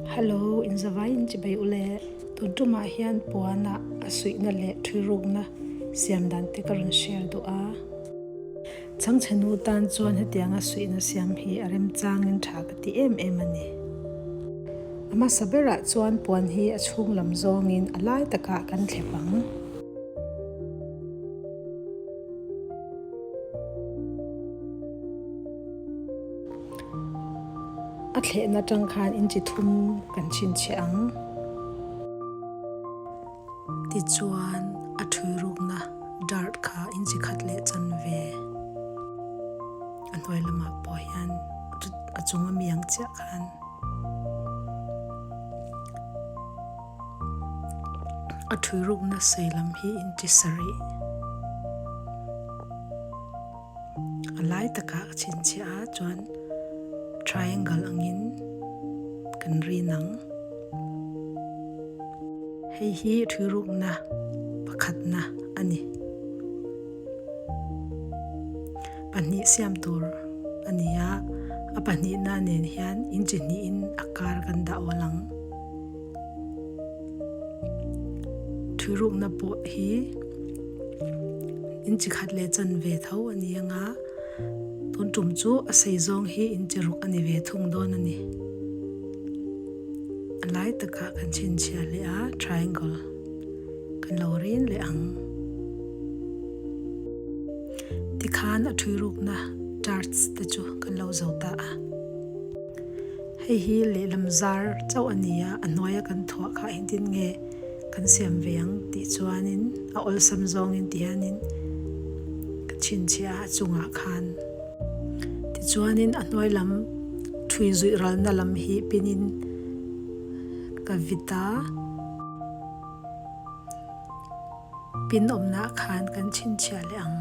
Hello, inzavai in chibai ule. Tun tumah hian puana a suihna leh thuirukna siam dan te ka rawn share duh a. Chhangchhenu tan chuan hetianga suihna siam hi a remchangin tha ka ti em em a ni. A hmasa berah chuan puan hi a chhung lam zawngin a lai takah kan thlep ang. A thlehna atang khan inchi thum kan chhinchhiah ang. Tichuan a thui rukna dart kha inchi khat leh chan ve. A hnuai lamah pawh hian a chung ami ang chiah khan. A thui rukna sei lam hi inchi sarih. A lai takah a chhinchhiah a chuan triangle angin kan rin ang. Hei hi thui rukna pakhatna a ni. Pahnih siam tur a ni a, a pahnihna nen hian inchi hnihin a kar kan dah awl ang. Thuirukna pawh hi inchi khat leh chan ve tho a ni ang a, tun tum chu a sei zawng hi inchi ruk a ni ve thung dawn a ni. A lai takah kan chhinchhiah leh a, triangle kan lo rin leh ang. Tikhan a thuirukna charts te chu kan lo zo ta a. Hei hi lehlam zar chauh a ni a, a hnuaia kan thuah kha engtin nge kan siam ve ang tih chuanin a awlsam zawngin ti hianin ka chhinchhiah a, a chungah khan. Tichuanin a hnuai lam thui zuih ralna lam hi pinin ka vit a, pin awmnaah khan kan chhinchhiah leh ang.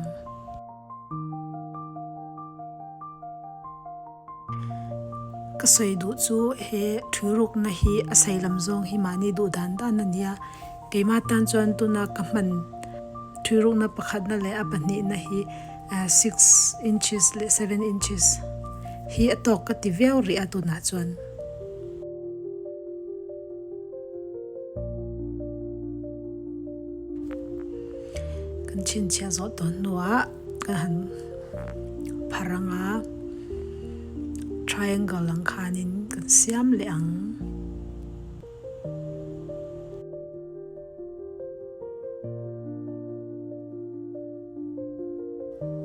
Ka sawi duh chu he thuirukna hi a sei lam zawng hi mahni duh dan dan a nia. Keimah tan chuan tuna ka hman thuirukna pakhatna leh a pahnihna hi six inches leh seven inches hi a tawk ka ti viau rih a tunah chuan. Kan chhinchhiah zawh tawh hnuah ka han phar ang a, triangle ang khanin kan siam leh ang.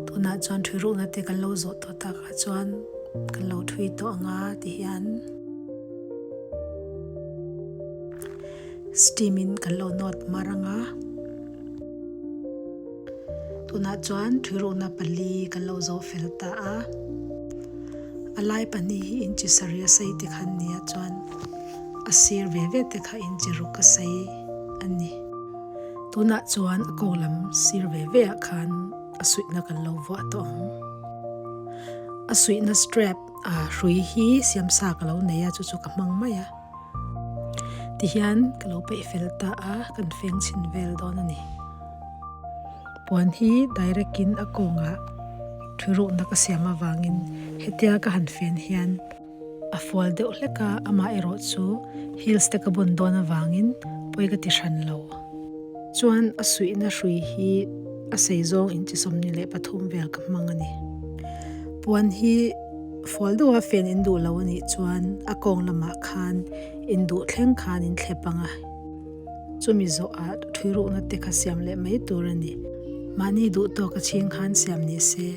Tunah chuan thui ruhna te kan lo zawh tawh takah chuan kan lo thui tawh ang a ti hian steam in kan lo nawt mar ang a. Tunah chuan thui ruhna pali kan lo zawh fel ta a, a lai pahnih hi inchi sarih a sei te kha an ni a chuan a sir ve ve te kha inchi ruk a sei a ni. Tunah chuan a ko lam sir ve ve ah khan a suihna kan lo vuah tawh ang. A suihna strap a hrui hi siamsa ka lo nei a chu chu ka hmang mai a. Tihian ka lo peih fel ta a, kan feng chhin vel dawn a ni. Puan hi direct in a kawngah thuruhna ka siam avangin hetia ka han fen hian a fual deuh hlek a, amah erawh chu heels te ka bun dawn avangin pawi ka ti hran lo. Chuan a suihna hrui hi a sei zawng inchi 23 vel ka hmang a ni. Puan hi fual deuha fen in duh lo a nih chuan a kawng lamah khan in duh thleng khan in thlep ang a, chumi zawhah thui ruhna te kha siam leh mai tur a ni. Mahni duh tawk a chhing khan siam ni se.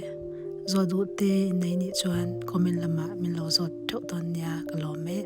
Zawh duh te in nei nih chuan comment lamah min lo zawt theuh dawn nia ka lawm e.